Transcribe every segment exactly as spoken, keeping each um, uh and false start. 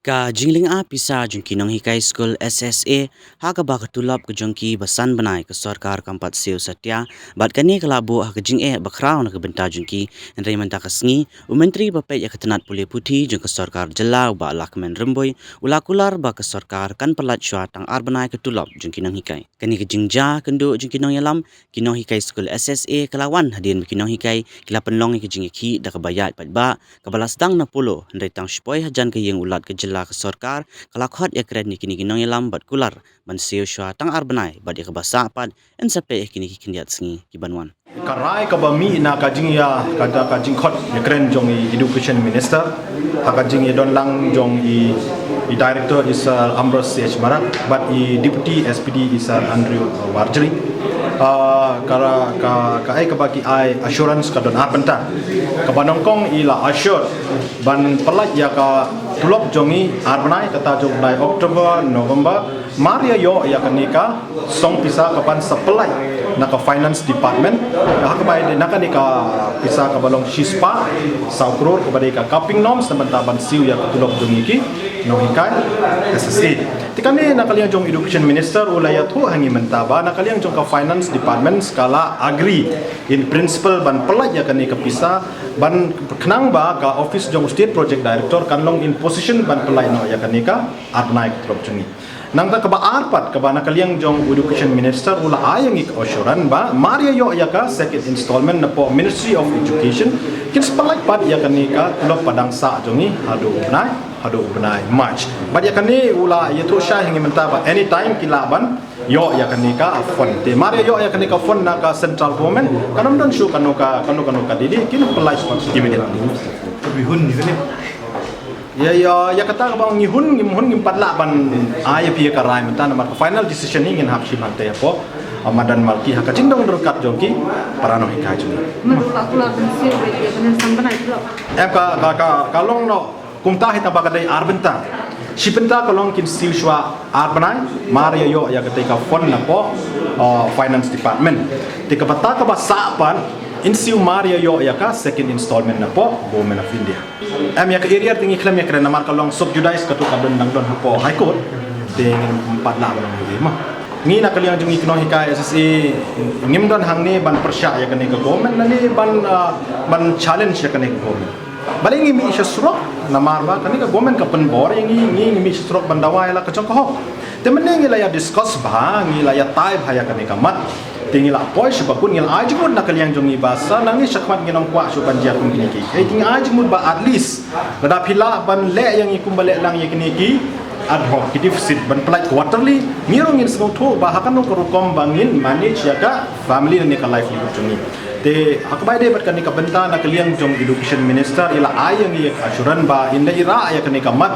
Ka jinglynga pisa jong ki nonghikai skul S S A ha kaba ka tulop ka jong ki ba san bnai ka sorkar kam pat siew satia, bad kane ka la buh ha ka jingeh ba khraw na ka bynta jong ki. Hynrei mynta ka sngi u Myntri ba peit ïa ka tnat pule puthi jong ka sorkar jylla, u Bah Lahkmen Rymbui, u la kular ba ka sorkar kan pyllait shuwa tang ar bnai ka tulop jong ki nonghikai. Kane ka jingjia kynduh jong ki nongïalam ki nonghikai skul S S A ka la wan hadien ba ki nonghikai ki la pynlong ïa ka jingïakhih da kaba ïaid paidbah kaba la sdang na Polo, hynrei tang shipoi hajan ka ïing u Lat ka jylla ka sorkar ka la khot ïakren ïa kine ki nongïalam bad kular ban siew shuwa tang ar bnai, bad ïa kaba sah pat yn sa peit ïa kine ki khyndiat sngi ki ban wan. Ka rai kaba mih na ka jingïa, ka, ka jingkhot ïakren jong i Education Minister ha ka jingïadon lang jong i, i Director i Sir Ambrose C H Marak bad i Deputy S P D i Sir Andrew Warjri. Ah, ka, ka, ka ai kaba ki ai assurance ka don ar bynta. Kaba nyngkong i la assure ban pyllait ïa ka tulop jong i ar bnai, kata jong u bnai October, November, mar ïa ïoh ïa kane ka song pisa kaban sa pyllait na ka Finance Department. Ha kaba ïadei na kane ka pisa kaba long shispah saw klur kaba dei ka capping norms na bynta ban siew ïa ka tulop jong i ki nonghikai S S A. Te kane na ka liang jong Education Minister u la ïathuh ha ngi mynta ba na ka liang jong ka Finance Department ka la agree in principle ban pyllait ïa kane ka pisa, ban khnang ba ka office jong State Project Director kan long in position ban pyllait noh ïa kane ka ar bnai ka tulop jong i. Nangta kaba ar pat kaba na ka liang jong Education Minister u la ai ïa ngi ka assurance ba mar ïa ïoh ïa ka second installment na poh Ministry of Education, kin sa pyllait pat ïa kane ka tulop ba dang sah jong i haduh u bnai, haduh u bnai March. Bad ïa kane u la ïathuh shai ha ngi mynta ba anytime ki lah ban ïoh ïa kane ka fund. Te mar ïa ïoh ïa kane ka fund na ka central government, kan ym don shuh kano ka, kano kano ka delay, kin pyllait immediately. Bihun ni ne. Ïa, ïa, ïa kata kaba ngi hun, ngim hun, ngim pat lah ban ai ïa phi ïa ka rai mynta namar ka final decision hi ngin hap shim hangta hapoh, ah, madan malki ha ka jingdon ryngkat jong ki para nonghikai jong ngi. Mynta la kular ban siew ïa kane san bnai pula. Em ka, ka, ka, ka long noh kumta hi tang ba ka dei ar bynta. Shi bynta ka long kin siew shuwa ar bnai, mar ïa ïoh ïa kata ka fund na poh, ah, Finance Department. Te kaba ta kaba sah pat, in siew mar ïa ïoh ïa ka second installment na poh Government of India. Em ïa ka area te ngi khlem ïakren namar ka long subjudice, kato ka don dang don hapoh High Court. Te ngim pat lah ban ong ei ei mo. Ngi na ka liang jong ngi ki nonghikai S S A ngim don hangne ban pyrshah ïa kane ka government lane ban, ah, ban challenge ïa kane ka government. Balei ngi mih sha surok? Namar ba kane ka government ka pynbor ïa ngi, ngi, ngi mih sha surok ban dawa ïa la ka jong ka hok. Te mynne ngi la ïa discuss bha, ngi la ïa tai bha ïa kane ka mat. Te ngi la poi sha bakut, ngi la ai jingmut na ka liang jong ngi ba sa nangne shakhmat ngin ym kwah shuh ban jia kum kine ki. Hei, te ngi ai jingmut ba at least lada phi lah ban leh ïa ngi kumba leh lang ïa kine ki ad hoc, ki deficit ban pyllait quarterly, ngi ruh ngin sngewthuh ba ha kano ka rukom ba ngin manage ïa ka family lane ka livelihood jong ngi. Te ha kaba ïadei bad kane ka bynta na ka liang jong Education Minister i la ai ïa ngi ïa ka assurance ba in da i rah ïa kane ka mat,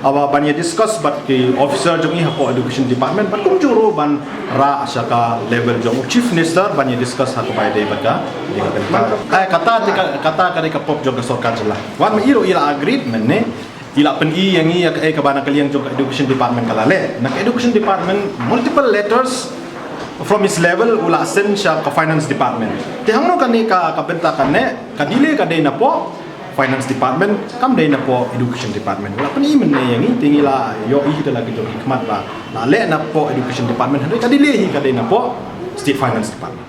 ah, ban ïa discuss bad ki officer jong i hapoh Education Department bad kumjuh ruh ban rah sha ka level jong u Chief Minister ban ïa discuss ha kaba ïadei bad ka, ïa ka bynta. Ai, kata te ka, kata ka dei ka pop jong ka sorkar jylla. Wat ma i ruh i la agreed mynne, i la pyni ïa ngi ïa kaei kaba na ka liang jong ka Education Department ka la leh. Na ka Education Department multiple letters from its level u la send sha ka Finance Department. Te hangno kane ka, ka bynta kane, ka delay ka dei na poh Finance Department, kam dei na poh Education Department. U la pyni mynne ïa ngi, te ngi la ïohi da la ki jong ki khmat ba la leh na poh Education Department, hynrei ka delay hi ka dei na poh State Finance Department.